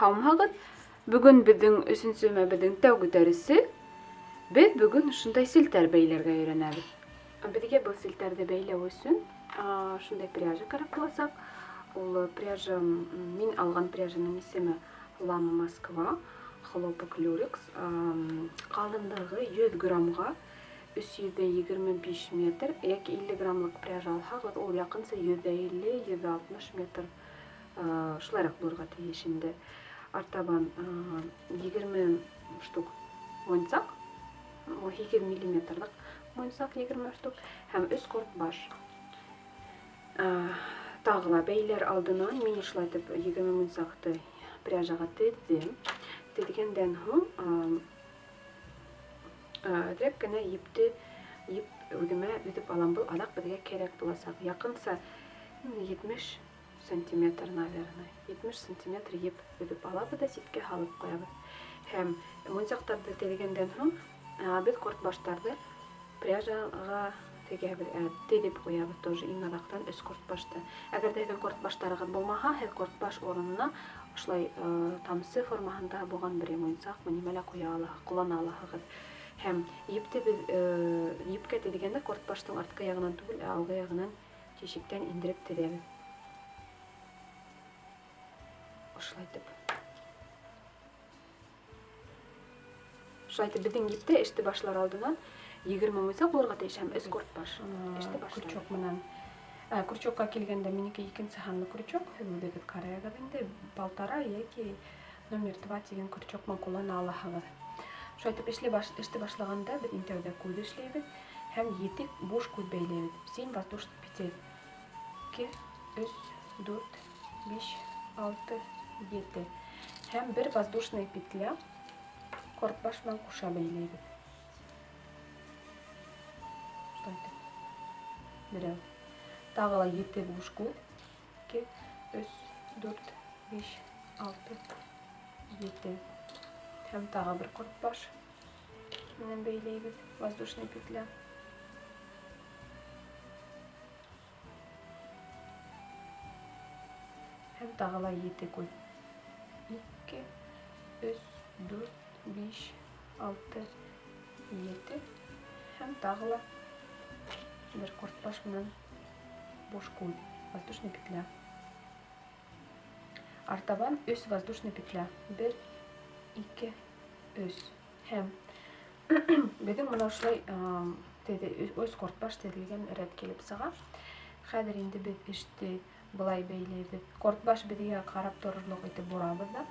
Һаумыһығыҙ! Бөгөн беҙҙең өсөнсө өмәбеҙҙең тәүге дәресе. Беҙ бөгөн шундай селтәр бәйләргә өйрәнәбеҙ. Беҙгә был селтәрҙе бәйләү өсөн шундай пряжа кәрәк буласаҡ. Ул пряжа, мин алған пряжаның исеме Лама Москва, хлопок люрекс. Ҡалынлығы 100 граммға 325 метр, яки 50 граммлык пряжа алһағыҙ, ул яҡынса 150-160 метр шулайыраҡ булырға тейеш инде. Артабан 20 штук муйынсаҡ, ул 8 миллиметрлык муйынсаҡ 20 штук һәм 3 ҡорт баш. Тағы ла бәйләр алдынан мин шулай итеп 20 муйынсаҡты пряжаға теҙҙем. Теҙгәндән һуң әҙерәк кенә епте еп үҙемә өҙөп алам. Был аҙаҡ беҙгә кәрәк буласаҡ. Яҡынса 70 сантиметр, наверное, 70 сантиметр еп өҙөп алабыҙ ҙа ситкә һалып ҡуябыҙ. Һәм муйынсаҡтарҙы теҙгәндән һуң беҙ ҡортбаштарҙы пряжаға тегәбеҙ, теҙеп ҡуябыҙ тоже иң аҙаҡтан өс ҡортбашты. Әгәр ҙә һеҙҙең ҡортбаштарығыҙ булмаһа, һеҙ ҡортбаш урынына ошолай тамсы формаһында булған берәй муйынсаҡмы нимә лә ҡуя алаһығыҙ, ҡуллана алаһығыҙ. Һәм епте беҙ епкә теҙгәндә ҡортбаштың артҡы яғынан түгел, ә алғы яғынан тишектән индереп теҙәбеҙ. Ошолай итеп. Шулай итеп, беҙҙең ептә эште башлар алдынан 20 муйынсаҡ булырға тейеш һәм өс ҡортбаш. Эште башлар. Крючок менән. Крючокка килгәндә, минеке икенсе һанлы крючок, һеҙ үҙегеҙ ҡарайығыҙ инде, полтора йәки номер 2 тигән крючок менән ҡуллана алаһығыҙ. Шулай итеп, эште башлағанда беҙ иң тәүҙә күҙ эшләйбеҙ һәм ете буш күҙ бәйләйбеҙ. 7 воздушных петель. 2, 3, 4, 5, 6, 7. Һәм бер воздушная петля ҡортбаш менән ҡуша бәйләйбеҙ. Шулай итеп. Берәү. Тағы ла ете буш күҙ. 2, 3, 4, 5, 6, 7. Һәм тағы бер ҡортбаш менән бәйләйбеҙ. Воздушная петля. Һәм тағы ла ете күҙ. 2, 3, 4, 5, 6, 7. Һәм тағы ла бер ҡортбаш менән буш күҙ. Воздушная петля. Артабан 3 воздушная петля. 1, 2, 3. Һәм беҙҙең бына ошолай өс ҡортбаш теҙелгән рәт килеп сыға. Хәҙер инде беҙ эште былай бәйләйбеҙ. Ҡортбаш беҙгә ҡарап торорлоҡ итеп бурабыҙ ҙа.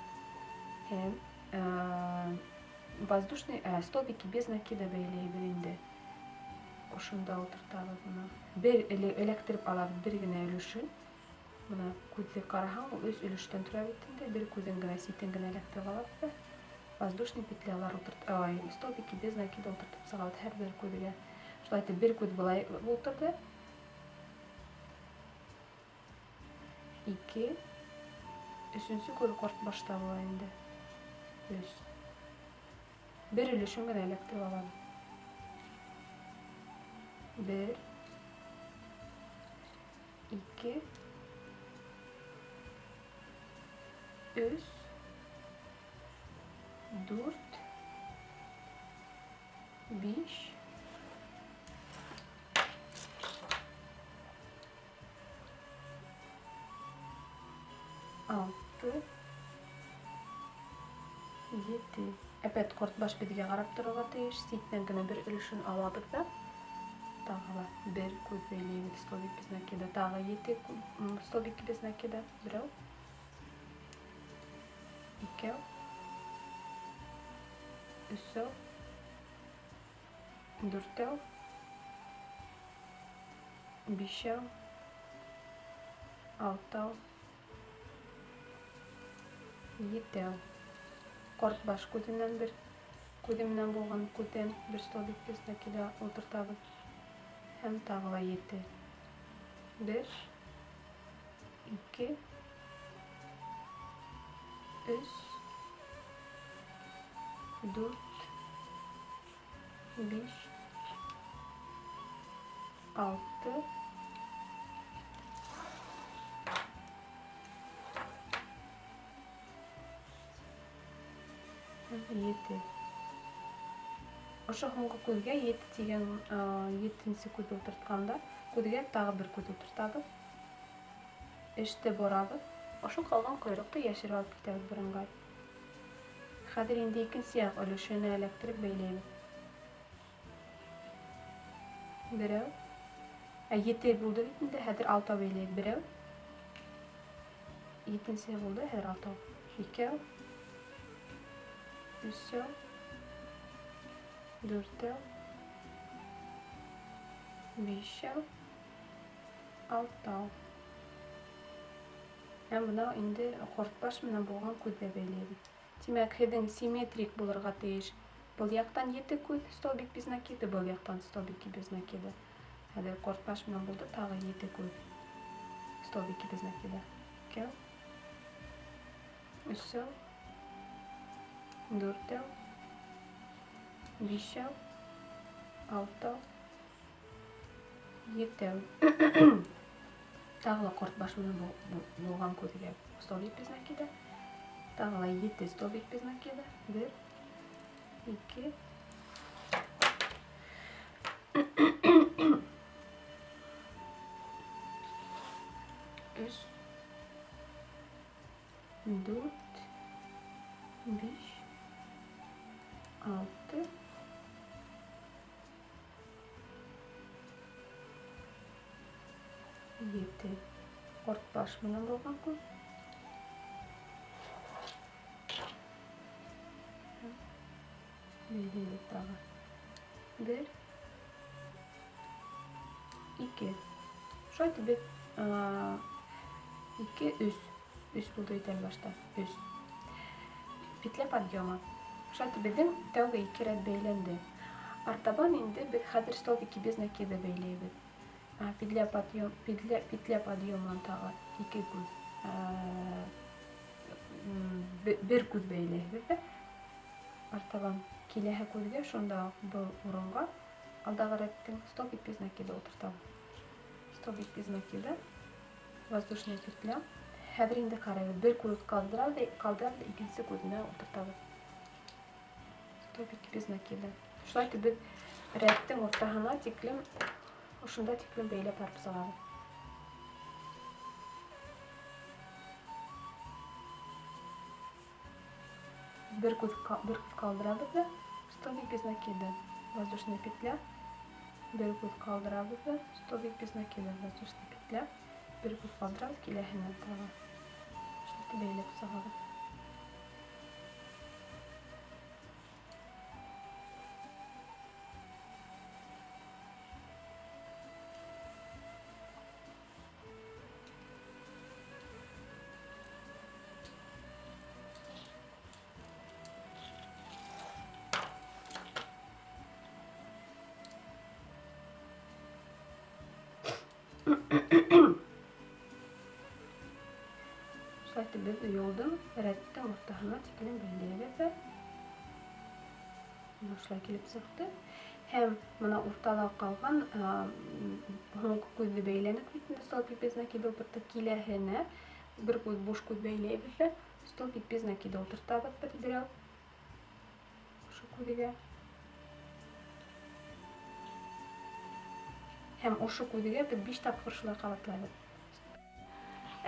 Һәм воздушный столбики без накида бәйләйбеҙ инде. Ошонда ултыртабыҙ бына. Бер эләктереп алабыҙ бер генә өлөшөн. Бына күҙҙе ҡараһаң, ул өс өлөштән тора бит инде. Бер күҙен генә, ситен генә эләктереп алабыҙ ҙа. Воздушный петлялар ултырт, ай, столбики без накида ултыртып сығабыҙ һәр бер күҙгә. Шулай итеп бер күҙ былай ултырҙы. 2, өсөнсө күҙ ҡорт башта була инде. 3. Бер өлөшөн генә эләктереп алабыҙ. 1, 2, 3, 4, 5, 6, 7. Әпәт ҡортбаш беҙгә ҡарап торорға тейеш. Ситенән генә бер өлөшөн алабыҙ ҙа. Тағы ла бер күҙ бәйләйбеҙ столбик без накида. Тағы 7 столбик без накида. Берәү. Икәү. Өсәү. Дүртәү. Бишәү. Алтау. Етәү. Ҡортбаш күҙенән бер күҙе менән булған күҙҙән бер столбик без накида ултыртабыҙ. Һәм тағы ла 7. 1, 2, 3, 4, 5, 6, 7. Ошо һуңғы күҙгә 7 тигән 7-нсе күҙ ултыртҡанда, күҙгә тағы бер күҙ ултыртабыҙ. Эште борабыҙ. Ошо ҡалған ҡойроҡто йәшереп алып китәбеҙ бер ыңғай. Хәҙер инде икенсе яҡ өлөшөнә эләктереп бәйләйбеҙ. Берәү. 7 булды бит инде, хәҙер 6 бәйләйбеҙ. Берәү. 7-нсе булды, хәҙер 6. Икәү. Өсәү. Дүртәү. Бишәү. Алтау. Һәм бына инде ҡортбаш менән булған күҙҙә бәйләйбеҙ. Тимәк, һеҙҙең симметрик булырға тейеш. Был яҡтан 7 күҙ столбик без накида, был яҡтан столбики без накида. Хәҙер ҡортбаш менән булды тағы 7 күҙ столбики без накида. Икәү, өсәү, дүртәү, бишәү, алтау, етәү. Тағы ла ҡортбаш менән булған күҙгә столбик без накида. Тағы ла 7 столбик без накида. 1, 2, 3, 4, 5, 6, 7. Ҡортбаш менән булған күҙ. Бәйләйбеҙ тағы. 1, 2. Шулай итеп беҙ, 2, 3. 3 булды бит әле башта. 3. Петля подъема. Шулай итеп беҙҙең тәүге 2 рәт бәйләнде. Артабан инде беҙ хәҙер столбики без накида бәйләйбеҙ. Петля подъем, петля, петля подъемнан тағы 2 күҙ, бер күҙ бәйләйбеҙ ҙә. Артабан киләһе күҙгә шунда уҡ был урынға алдағы рәттең столбик без накида ултыртабыҙ. Столбик без накида, воздушная петля. Хәҙер инде ҡарайбыҙ, бер күҙ ҡалдырабыҙ, икенсе күҙенә ултыртабыҙ. Столбик без накида. Шулай итеп беҙ рәттең уртаһына тиклем, ошонда тиклем бәйләп барып сығабыҙ. Бер күҙ ҡалдырабыҙ ҙа, столбик без накида, воздушная петля. Бер күҙ ҡалдырабыҙ ҙа, столбик без накида, воздушная петля. Бер күҙ ҡалдырабыҙ, киләһенә тағы. Шулай итеп бәйләп сығабыҙ. Шулай итеп беҙ юлдың рәттең уртаһына тиклем бәйләйбеҙ ҙә. Бына шулай килеп сыҡты. Һәм бына уртала ҡалған, һуңғы күҙҙе бәйләнек бит инде, столбик без накида ултырттыҡ. Киләһенә бер күҙ, буш күҙ бәйләйбеҙ ҙә, столбик без накида ултыртабыҙ бер берәү. Ошо күҙгә. Һәм ошо күҙгә беҙ 5 тапҡыр шулай ҡабатлайбыҙ.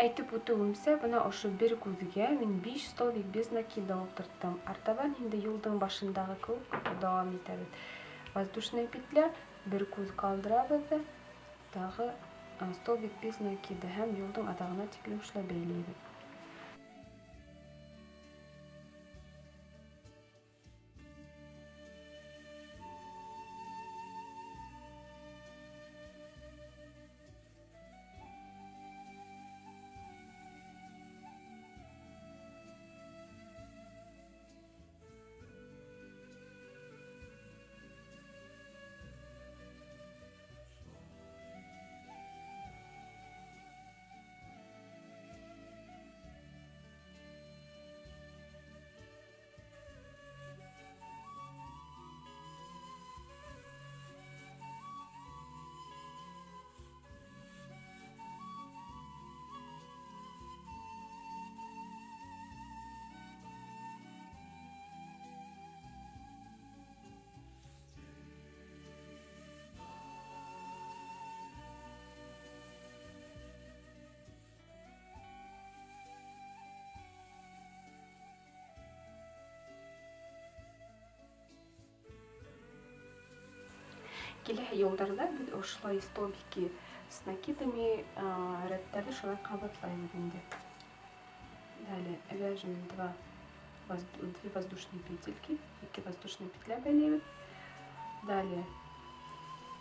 Әйтеп үтеүемсә, бына ошо бер күҙгә мин 5 столбик без накида ултырттым. Артабан инде юлдың башындағы кеүек дауам итәбеҙ. Воздушная петля, бер күҙ ҡалдырабыҙ ҙа, тағы столбик без накида һәм юлдың аҙағына тиклем шулай бәйләйбеҙ. Киләһе юлдарҙа беҙ ошолай столбики с накидами рәттәрҙе шулай ҡабатлайбыҙ инде. Далее вяжем две воздушные петельки, ике воздушная петля бәйләйбеҙ. Далее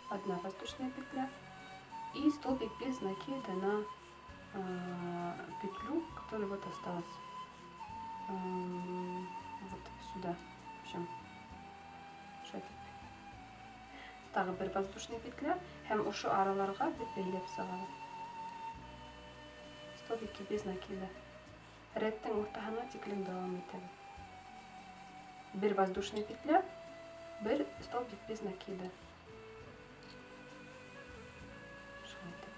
одна воздушная петля и столбик без накида на петлю, которая вот осталась вот сюда. В общем, тағы бер воздушная петля һәм ошо араларға беҙ бәйләп сығабыҙ. Столбики без накида. Рәттең уртаһына тиклем дауам итәбеҙ. Бер воздушная петля, бер столбик без накида. Шулай итеп.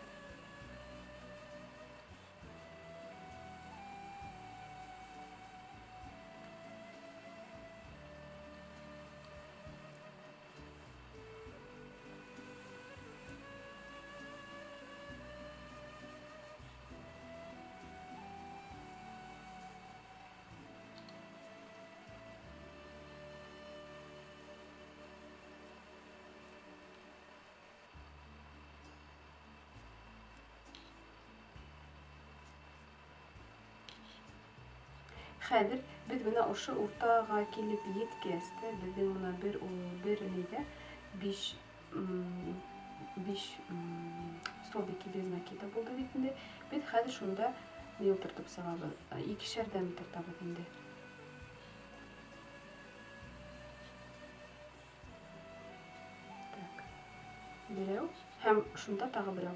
Хәҙер беҙ бына ошо уртаға килеп еткәс тә, беҙҙең бына бер нейҙә биш столбики без накида булды бит инде. Беҙ хәҙер шунда ни ултыртып сығабыҙ? Икешәрҙән ултыртабыҙ инде. Так. Берәү һәм шунда тағы берәү.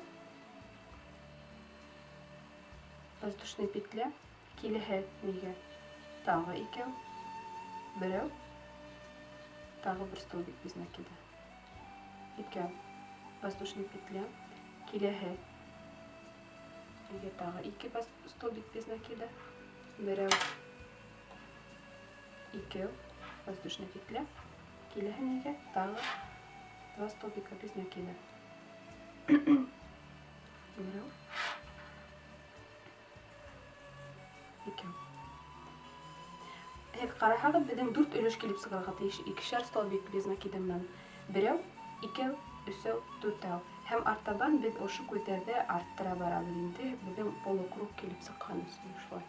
Воздушная петля киләһе нигә? Тағы икәү, берәү, тағы бер столбик без накида. Икәү, воздушная петля, киләһе нигә тағы ике столбик без накида, берәү, икәү, воздушная петля, киләһе нигә тағы два столбика без накида. Берәү, икәү. Һеҙ ҡараһағыҙ, беҙҙең дүрт өлөш килеп сығырға тейеш. Икешәр столбик без накида менән. Берәү, икәү, өсәү, дүртәү. Һәм артабан беҙ ошо күҙҙәрҙе арттыра барабыҙ инде. Беҙҙең полукруг килеп сыҡҡан өсөн шулай.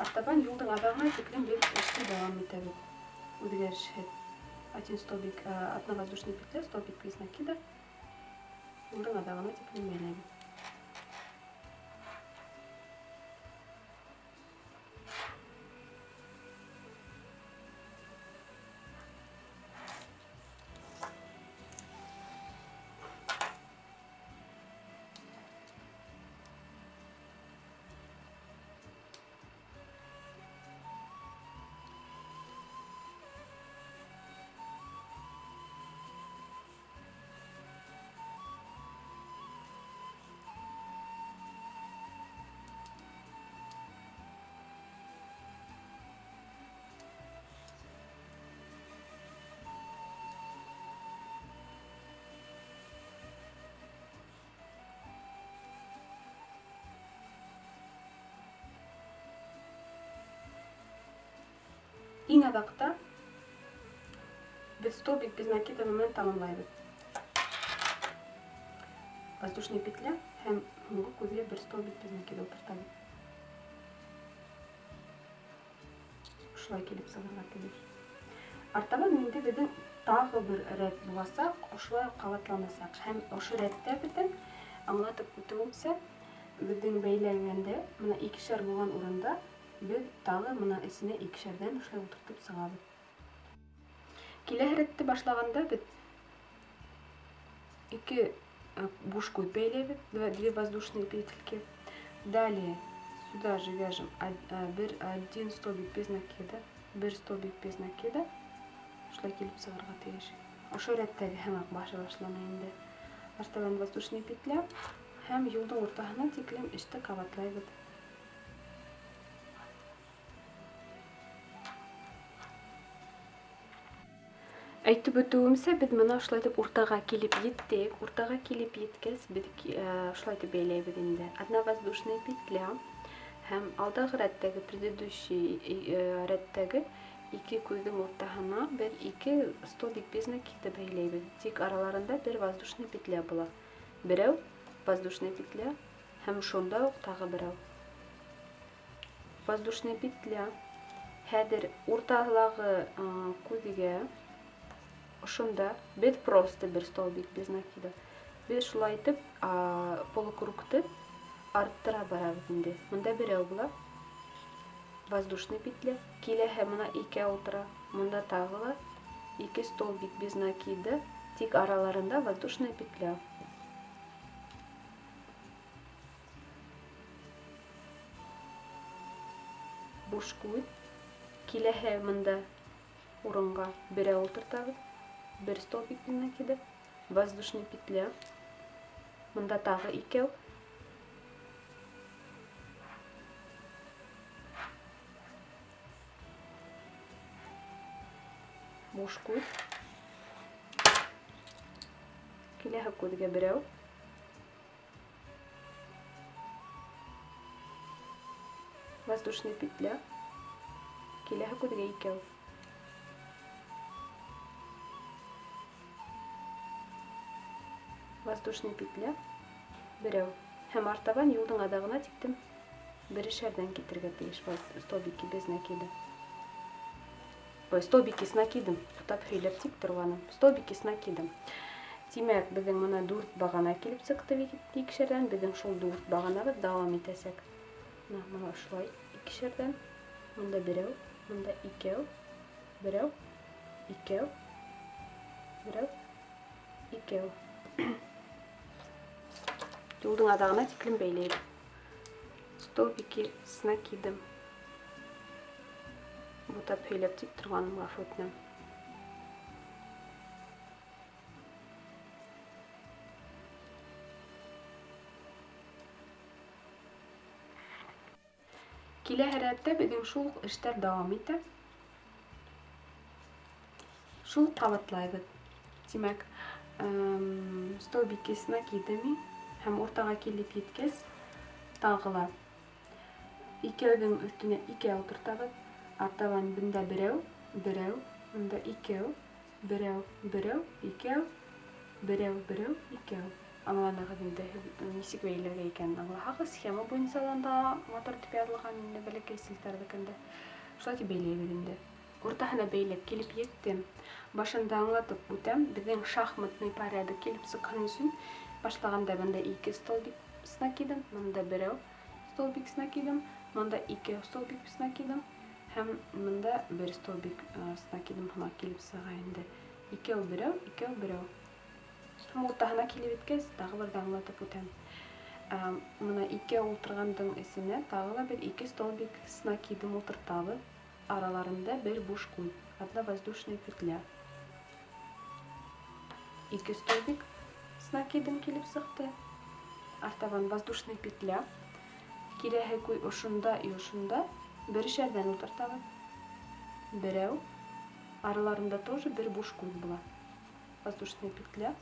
Артабан юлдың аҙағына тиклем беҙ эште дауам итәбеҙ. Үҙгәрешһеҙ. Один столбик, одна воздушная петля, столбик без накида. Юлдың аҙағына тиклем бәйләйбеҙ. Иң аҙаҡта беҙ столбик без накида менән тамамлайбыҙ. Воздушная петля һәм һуңғы күҙгә бер столбик без накида ултыртабыҙ. Шулай килеп сығырға тейеш. Артабан инде беҙҙең тағы бер рәт буласаҡ, ошолай ҡабатланасаҡ. Һәм ошо рәттә беҙҙең аңлатып үтеүемсә, беҙҙең бәйләгәндә бына икешәр булған урында беҙ тағы бына эсенә икешәрҙән ошолай ултыртып сығабыҙ. Киләһе рәтте башлағанда беҙ ике буш күҙ бәйләйбеҙ, две воздушные петельки. Далее сюда же вяжем один столбик без накида, бер столбик без накида. Шулай килеп сығырға тейеш. Ошо рәттәге һымаҡ башы башлана инде. Артабан воздушная петля һәм юлдың уртаһына тиклем эште ҡабатлайбыҙ. Әйтеп үтеүемсә, беҙ бына ошолай итеп уртаға килеп еттек. Уртаға килеп еткәс, беҙ ошолай итеп бәйләйбеҙ инде. Одна воздушная петля һәм алдағы рәттәге, предыдущий рәттәге Ике күҙҙең уртаһына беҙ ике столбик без накида бәйләйбеҙ. Тик араларында бер воздушный петля була. Берәү воздушный петля һәм шунда уҡ тағы берәү. Воздушный петля. Хәҙер урталағы күҙгә ошонда беҙ просто бер столбик без накида. Беҙ шулай итеп полукругты арттыра барабыҙ инде. Мында берәү була. Воздушный петля. Киләһе мына икәү ултыра. Мында тағы ла ике столбик без накида, тик араларында воздушная петля. Буш күҙ. Киләһе мында урынға берәү ултыртабыҙ. Бер столбик без накида. Воздушный петля. Мында тағы икәү. Буш күҙ. Киләһе күҙгә берәү. Воздушный петля. Киләһе күҙгә икәү. Воздушный петля. Берәү. Һәм артабан юлдың аҙағына тиктем берешәрҙән китергә тейеш столбики без накида. Ой, столбики с накидом. Бутап һөйләп тик торғаным. Столбики с накидом. Тимәк, беҙҙең мына 4 бағана килеп сыҡты икешәрҙән. Беҙҙең шул 4 бағанабыҙ дауам итәсәк. Мына шулай икешәрҙән. Мында берәү, мында икәү, берәү, икәү, берәү, икәү. Юлдың аҙағына тиклем бәйләйбеҙ. Столбики с накидом. Бутап һөйләп тик торғаным, ғәфү үтенәм. Киләһе рәттә беҙҙең шул уҡ эштәр дауам итә. Шул уҡ ҡабатлайбыҙ. Тимәк, столбики с накидами һәм уртаға килеп еткәс, тағы ла икәүҙең өҫтөнә икәү ултыртабыҙ. Артабан бында берәү, берәү, бында икәү, берәү, берәү, икәү, берәү, берәү, икәү. Аңланығыҙ инде, һеҙ нисек бәйләргә икәнен аңлаһағыҙ, схема буйынса ла унда матур итеп яҙылған инде бәләкәй селтәрҙекендә. Шулай итеп бәйләйбеҙ инде. Уртаһына бәйләп килеп еттем. Башында аңлатып үтәм, беҙҙең шахматный порядок килеп сыҡһын өсөн башлағанда бында ике столбик с накидом, бында берәү столбик с накидом, бында ике столбик с накидом һәм бында бер столбик с накидом һымаҡ килеп сыға инде. Икәү берәү, икәү берәү. Һәм уртаһына килеп еткәс, тағы бер ҙә аңлатып үтәм. Мына икәү ултырғандың эсенә тағы ла бер ике столбик с накидом ултыртабыҙ. Араларында бер буш күҙ, одна воздушная петля. Ике столбик с накидом килеп сыҡты. Артабан воздушная петля. Киләһе күҙ ошонда и ошонда берешәрҙән ултыртабыҙ. Берәү. Араларында тоже бер буш күҙ була. Воздушная петля.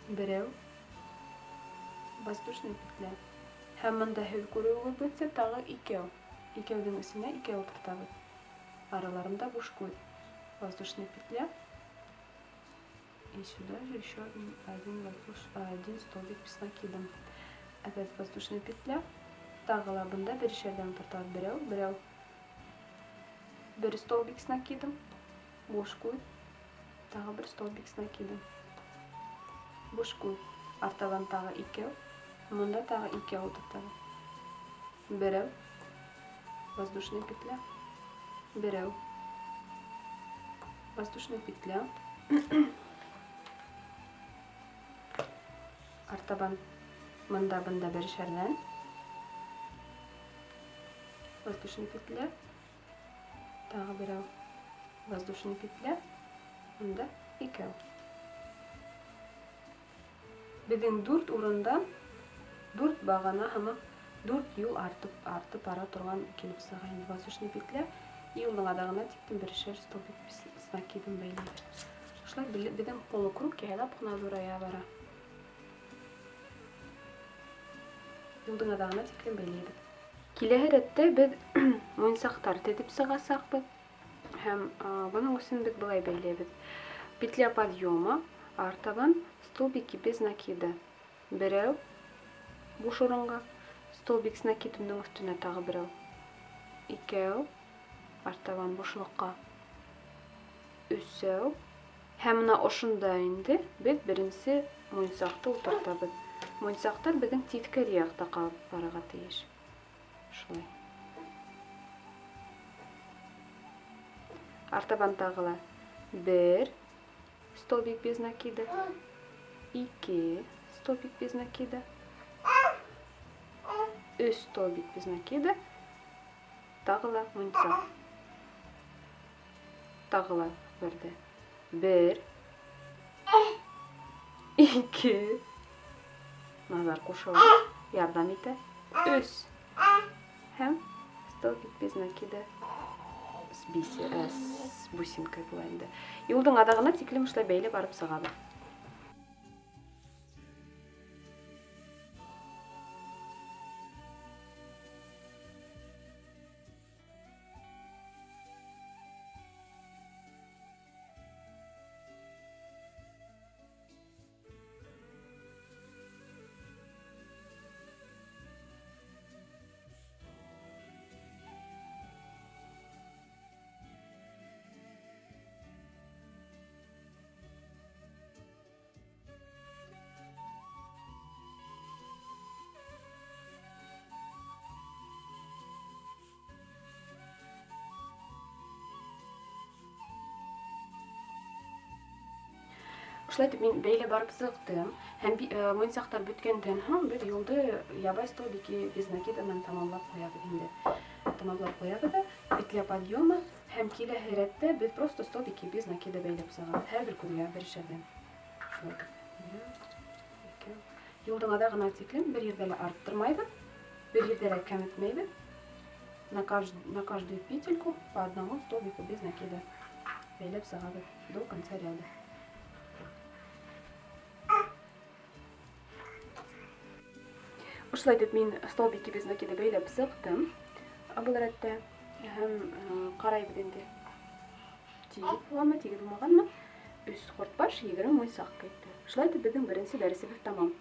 Берәү. Воздушная петля. Һәм мында һеҙ күреүегеҙ буйынса тағы икәү. Икәүҙең эсенә икәү ултыртабыҙ. Араларында буш күҙ. Воздушная петля. И сюда же еще один столбик с накидом. Опять воздушная петля. Тағы ла бында берешәрҙән ултыртабыҙ. Берәү, берәү. Бер столбик с накидом. Буш күҙ. Тағы бер столбик с накидом. Буш күҙ. Артабан тағы икәү. Мында тағы икәү ултыртабыҙ. Берәү. Воздушная петля. Берәү. Воздушная петля. Артабан мында бында берешәрҙән. Воздушная петля. Тағы берәү. Воздушная петля. Мында икәү. Беҙҙең дүрт урындан дүрт бағана һымаҡ дүрт юл артып бара торған килеп сыға инде. Воздушная петля. Юлдың аҙағына тиктем берешәр столбик с накидом бәйләйбеҙ. Шулай беҙҙең полукруг яйлап ҡына ҙурая бара. Юлдың аҙағына тиклем бәйләйбеҙ. Киләһе рәттә беҙ муйынсаҡтар теҙеп сығасаҡбыҙ. Һәм бының өсөн беҙ былай бәйләйбеҙ. Петля подъема, артабан столбики без накида. Берәү буш урынға, столбик с накидымның өҫтөнә тағы берәү. Икәү, артабан бушлыҡҡа өсәү. Һәм мына ошонда инде беҙ беренсе муйынсаҡты ултыртабыҙ. Муйынсаҡтар беҙҙең тиҫкәре яҡта ҡалып барырға тейеш. Шулай. Артабан тағы ла бер столбик без накида, ике столбик без накида, өс столбик без накида, тағы ла муйынсаҡ. Тағы ла берҙе. Бер, ике, Назар ҡушыла, ярҙам итә. Өс. Һәм столбик без накида с бисер, с бусинкой була инде. Юлдың аҙағына тиклем шулай бәйләп барып сығабыҙ. Шулай итеп мин бәйләп барып сыҡтым. Һәм муйынсаҡтар бөткәндән һуң беҙ юлды ябай столбики без накида менән тамамлап ҡуябыҙ инде. Тамамлап ҡуябыҙ ҙа, петля подъема һәм киләһе рәттә беҙ просто столбики без накида бәйләп сығабыҙ. Һәр бер күҙгә берешәрҙән. Шулай итеп. Икәү. Юлдың аҙағына тиклем бер ерҙә лә арттырмайбыҙ, бер ерҙә лә кәметмәйбеҙ. На каждую петельку по одному столбику без накида бәйләп сығабыҙ до конца ряда. Ошолай итеп мин столбики без накида бәйләп сыҡтым. Был рәттә һәм ҡарайбыҙ инде. Тигеҙ булғанмы, тигеҙ булмағанмы? Өс ҡортбаш, 20 муйынсаҡ китте. Шулай итеп беҙҙең беренсе дәресебеҙ тамам.